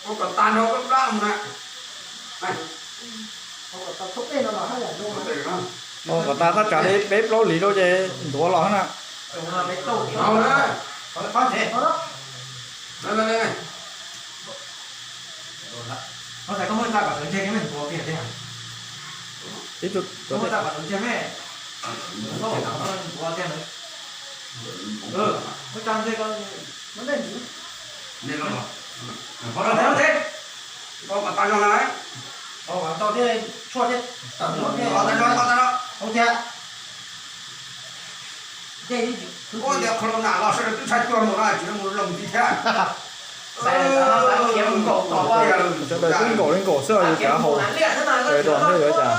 Ua kom tas nrho plab mus na. Ua kom tas thaj tsam li peb plaub hlis rau ces ntuav los na. Ib tug Ua tias corona los sawv daws twb tshaj cuag mus no tsis mus loo ti thiab. Sawv daws twb nkaum li nkaum xwb yus cav haus, ces dua ntej yuav cas.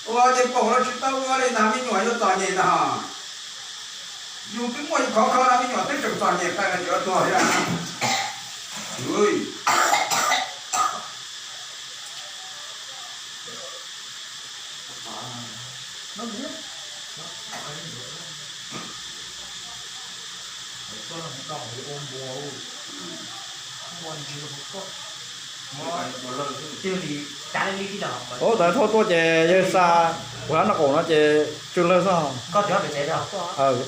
Ua ces paum los tsis tau ua li ntag, me nyuam yuav txom nyem ntag. Yus twb muaj yus khov kho no, me nyuam twb tseem txom nyem pes los tsis yuav tuag thiab. Ub, tas thauj tuaj ces yawg xa kuv hab noj qaum no ces tsw lawg xwb. Kuv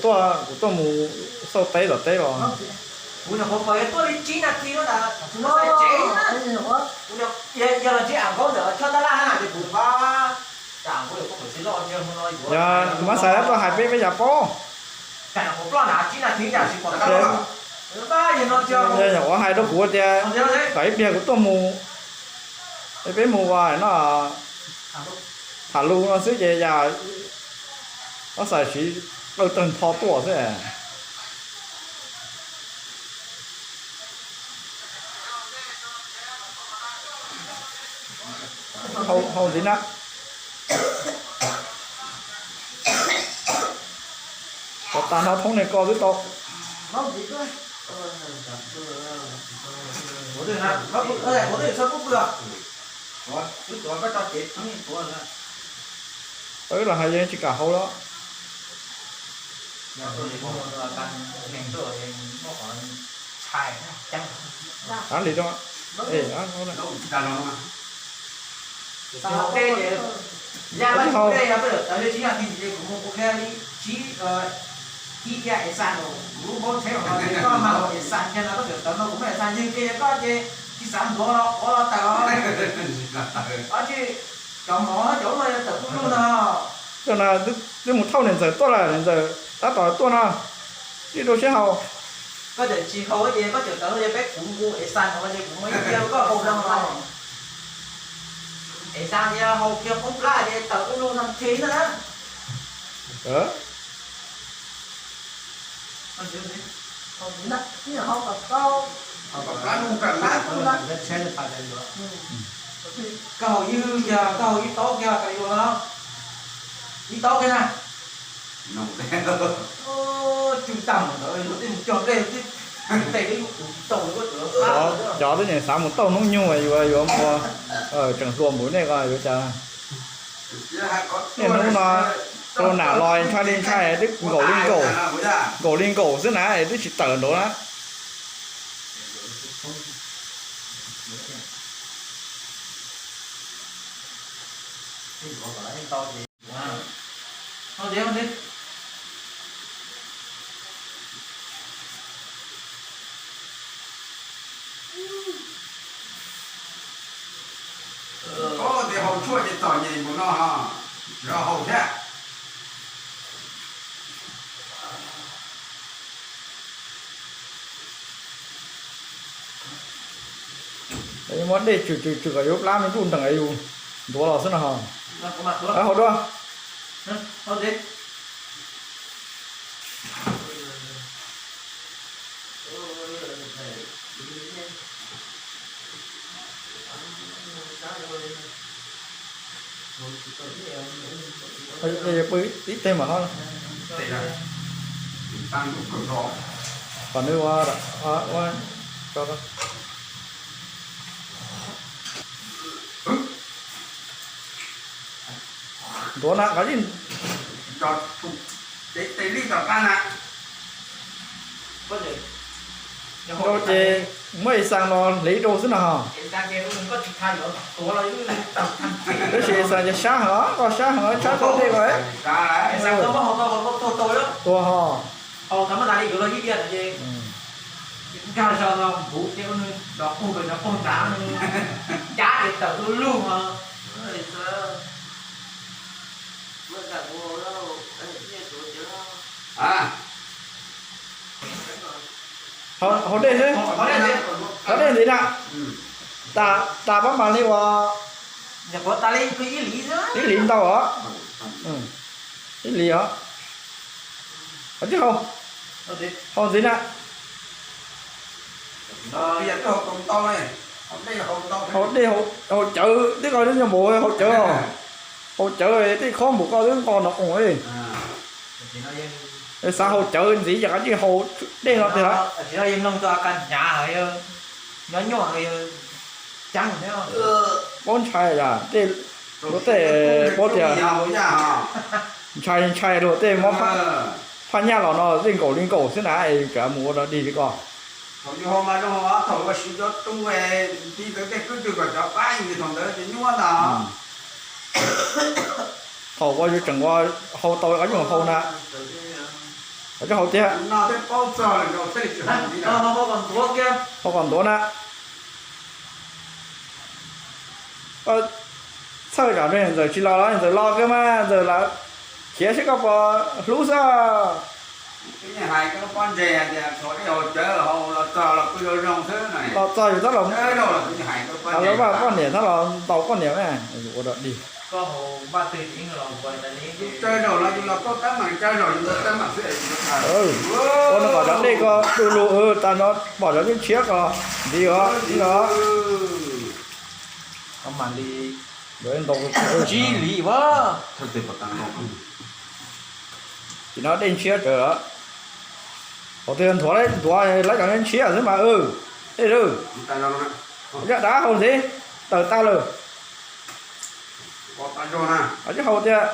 tuaj, kuv tuaj mus xauj teb tom teb los. Yog kuv mab xaiv tuaj hais peb peb cas paub. Yog nyuam qhuav hais rau kuv tias kom ib pliag kuv tuaj mus, peb mus ua no, tham lus no xwb ces yam mab xaiv siv qawj tawg ntho tuaj xwb. Hau ntxiv na. Kom tas nrho thoob niag ko twb tau. Tawb los hais yeej tsis kam hau los. Av li rau. Cov no twb mus thauj niam ntxawm tuaj lawm, niam ntxawm tab tom tuaj no, tib rau sib haus. Koj tseem tsis haus ces koj tseem tawm ces peb kuv mus es xas no ces kuv muaj ib tiag koj haus no. Es xas ces haus kiag qoob plab ces tawm ub lub no ces na. Koj haus ib hwj kiag, koj haus ib taub kiag ka yuav no. Ib taub kiag na. Tsw tag ntawd luag twb mus cog nplej twb tes ib lub tus tsis tau. Cov twb tseem xav mus tauj hnub nyoog yuav yuav ua tseem hluas npaum nej ko yuav cas. Niaj hnub no corona los ntshai li ntshai, twb nkaum li nkaum, nkaum li nkaum xwb na es twb tsis tawm nraud na. Koj tias haus tshuaj ces txom nyem npaum no, tsis haus thiab. Muab dej tswm tswm tswm kom yuav plab me ntuj ntees yus ntuav los xwb no ho. Haus dua. Pw ib teg mam ho. Kom nws ua, ua, ua, tso. Ntuav na, qhov yeej nto tes li tom qab na. Nto ces muab ib xaas los hliv rau xwb na ho. Tab sis ib xaas ces sab heev, koj sab heev, sab rau dej ko. Tuag ho. Haus dej xwb, haus dej ntxiv na. Tas pab mas li uas ib hlis ntau os. Ib hlis os. Tib haus, haus ntxiv na. Haus dej, haus cawv, tib qho nyob npaum haus cawv, haus cawv tej khob npaum koj twb nqos no qoos. Xav haus cawv ntxiv ces qab tsis haus dej no tiag. Paub ntshai, tej luag tej paub tias ntshai ntshai luag tej muab phaj nyaj los no tej nkaum li nkaum xwb na, es kav mus ua dog dig li ko. Thaum yus haus mas zoo, thaum ua siv cov tub, tib ntawd tej kwv tw kom cov pab yus thaum ntawd ces nyuaj ntag. Thaum uas yus tseem ua hau tau qab yus haus na, qab haus tiag. Haus kom ntuav na. Txhawj tsam ntawd tsis los los ntxawm los kawg mas ntxawm lam khiav seb koj puas hlub xwb. Los txog yus tab los, lawv poj niam tab los ntaus poj niam na, ua dog dig. Ua no kom cov dej ko du lug tas no pom cov yeej tshiab ko ntxiv os. Tam no dej ntshiab tsawv. Qhov twg nthuav, nthuav lawv cov ntshiab xwb mas. Dej, dab haus ntxiv, tawm tas lawm. Cov haus tias,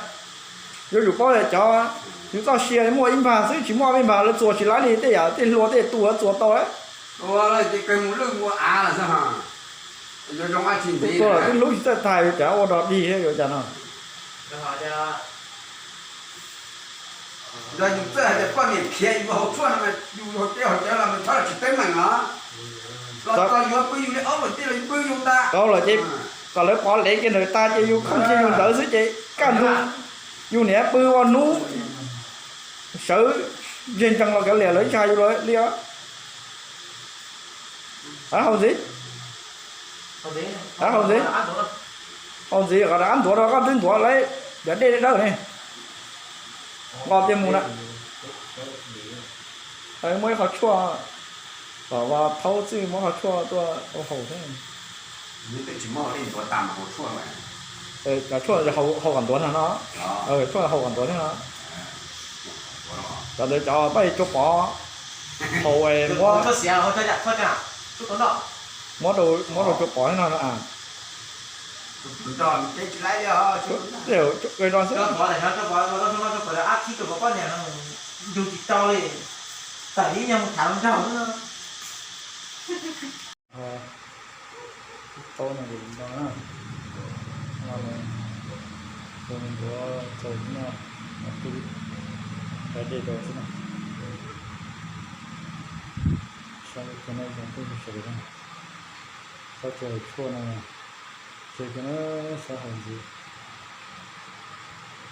yuav tsum paub tias cov yus txoj sia muaj ib npag xwb, tsis muaj ob peb npag lawv txuas tsis laib li tej yam tej hlua tej tu lawv txuas tau. Tus tuag lawm twb hlub tsis txawj tag, yuav cas ua dog dig thiab yuav cas no. Yog yus txawj hais tias poj niam khiav yus mus haus tshuaj no, yus haus cawv haus cawv los mas txhob los tsis teeb meem os. Los txog yuav pw yus li ob lawm tej los yus pw yus ntag. Tau lawm ces kom lawv pov lev kiag ntawd tas ces yus khooj kiag yus ntawd xwb ces kaj ntug yus niam pw ua hnub sawv ntseg ntsees los kav liam lawv ib tsa yus li os. Haus ntxiv, haus ntxiv, haus ntxiv kom rov qab ntuav rau koj twb ntuav lawm cov dej dawb ne. Nqos tiag mus na. Muab ib qho tshuaj, kom Vas Thaub txij muab qho tshuaj tuaj ua haus thiab. Cov tshuaj haus kom ntuav no no. Tshuaj haus kom ntuav thiab no. Cov ntawd cov paj tsua pov haus, muab, muab rau tsua pov thiab no. Tej no xwb. Tau no no, ntuav txaus xwb no, qab dej rau xwb no. Sab no twb sawv daws, txhob tsuas haus tshuaj no, ces sab haus ntxiv.